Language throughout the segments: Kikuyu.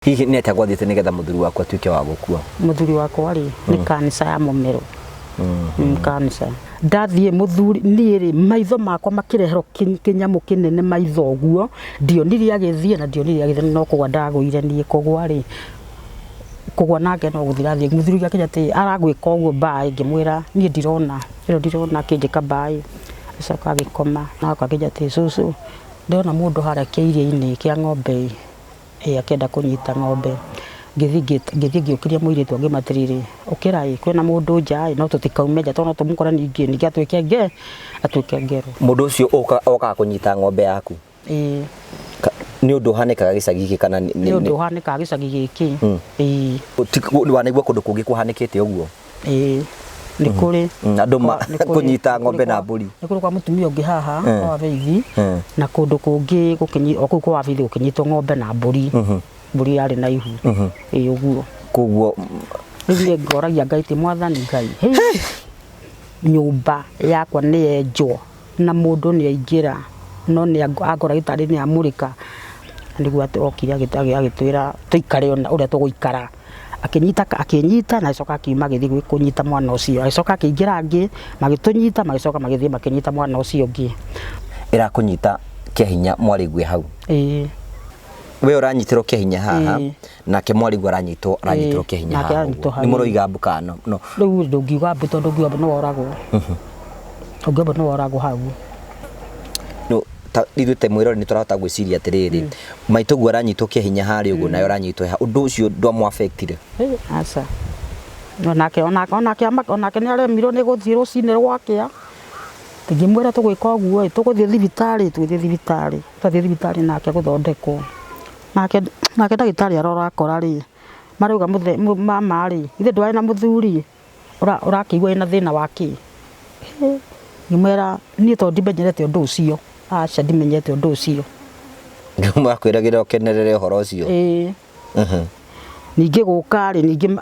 Hihi nĩ atĩa gwathiĩte nĩgetha mũthuri waku atuĩke wa gũkua? Mũthuri wakwa rĩ, nĩ kanca ya mũmero. Kanca. Ndathiĩ mũthuri niĩ rĩ, maitho makwa makĩreherwo kĩnyamũ kĩnene maitho ũguo, ndionire agĩthiĩ na ndionire agĩthiĩ no kũgwa ndagũire niĩ kũgwa rĩ, kũgwa nake no gũthiĩ arathiĩ. Mũthuri akĩnjĩra atĩ aragwĩka ũguo mbaĩ, ngĩmwĩra niĩ ndirona, ĩno ndirona akĩnjĩka mbaĩ. Agĩcoka agĩkoma, na akĩnjĩra atĩ cũcũ ndĩrona mũndũ harĩa kĩiria-inĩ kĩa ng'ombe ĩ. Ĩ akĩenda kũnyita ng'ombe, ngĩthiĩ ngĩthiĩ ngĩũkĩria mũirĩtu ngĩmwĩra atĩrĩrĩ, ũkĩra ĩ, kwĩna mũndũ nja ĩ, no tũtikaume nja tondũ no tũmũkore ningĩ, ningĩ atuĩke atuĩke ngero. Mũndũ ũcio okaga kũnyita ng'ombe yaku? Ĩĩ. Nĩ ũndũ ũhanĩkaga gĩcagi gĩkĩ kana nĩ? Nĩ ũndũ ũhanĩkaga gĩcagi gĩkĩ. Ĩĩ. Wanaigua kũndũ kũngĩ kũhanĩkĩte ũguo? Ĩĩ nĩ kũrĩ. Andũ kũnyita ng'ombe na mbũri. Nĩ kũrĩ kwa mũtumia ũngĩ haha kwa Wabeithi na kũndũ kũngĩ o kũu kwa Wabeithi gũkĩnyitwo ng'ombe na mbũri. Mbũri yarĩ na ihu. Ĩĩ ũguo. Koguo rĩu niĩ ngoragia Ngai atĩ Mwathani Ngai, nyũmba yakwa nĩ yenjwo na mũndũ nĩ aingĩra no nĩ angora gĩtarĩ nĩ amũrĩka. Nĩguo okire agĩtwĩra tũikare ũrĩa tũgũikara. Akĩnyita akĩnyita na agĩcoka akiuma agĩthiĩ kũnyita mwana ũcio. Agĩcoka akĩingĩra angĩ magĩtũnyita magĩcoka magĩthiĩ makĩnyita mwana ũcio ũngĩ. Ĩrakũnyita kĩa hinya mwarĩguo e hau? Ĩĩ. We ũranyitĩrwo kĩa hinya haha nake mwarĩguo aranyitwo aranyitĩrwo kĩa hinya haha ũguo. Nĩ mũroiga mbu kana no? No. Rĩu ndũngiuga mbu tondũ ũngiuga mbu nĩ woragwo. Ũngiuga mbu nĩ woragwo hau. Ta ithuĩ ta mwĩrori nĩ tũrahota gwĩciria atĩrĩrĩ, maitũguo aranyitwo kĩa hinya harĩa ũguo nawe ũranyitwo haha, ũndũ ũcio ndwamũ affect ire? Aca. Onake onake onake onake nĩ aremirwo nĩ gũthiĩ rũcinĩ rwakĩa, ngĩmwĩra tũgwĩka ũguo ĩ, tũgũthiĩ thibitarĩ, tũgĩthiĩ thibitarĩ, twathiĩ thibitarĩ nake gũthondekwo, nake nake ndagĩtarĩ arora akora rĩ, marauga mama rĩ, githĩ ndwarĩ na mũthuri? Ũrakĩigua wĩna thĩna wa kĩ? Ngĩmwĩra niĩ tondũ ndimenyerete ũndũ ũcio, aca ndimenyerete ũndũ ũcio. Makwĩragĩra ũkenerere ũhoro ũcio? Ĩĩ. Ningĩ gũka rĩ, ningĩ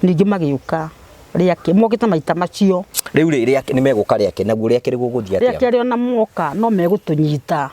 ningĩ magĩũka rĩa kerĩ, mokĩte maita macio. Rĩu rĩ, nĩ megũka rĩa kerĩ, naguo rĩa kerĩ gũgũthiĩ atĩa? Rĩa kerĩ ona moka no megũtũnyita.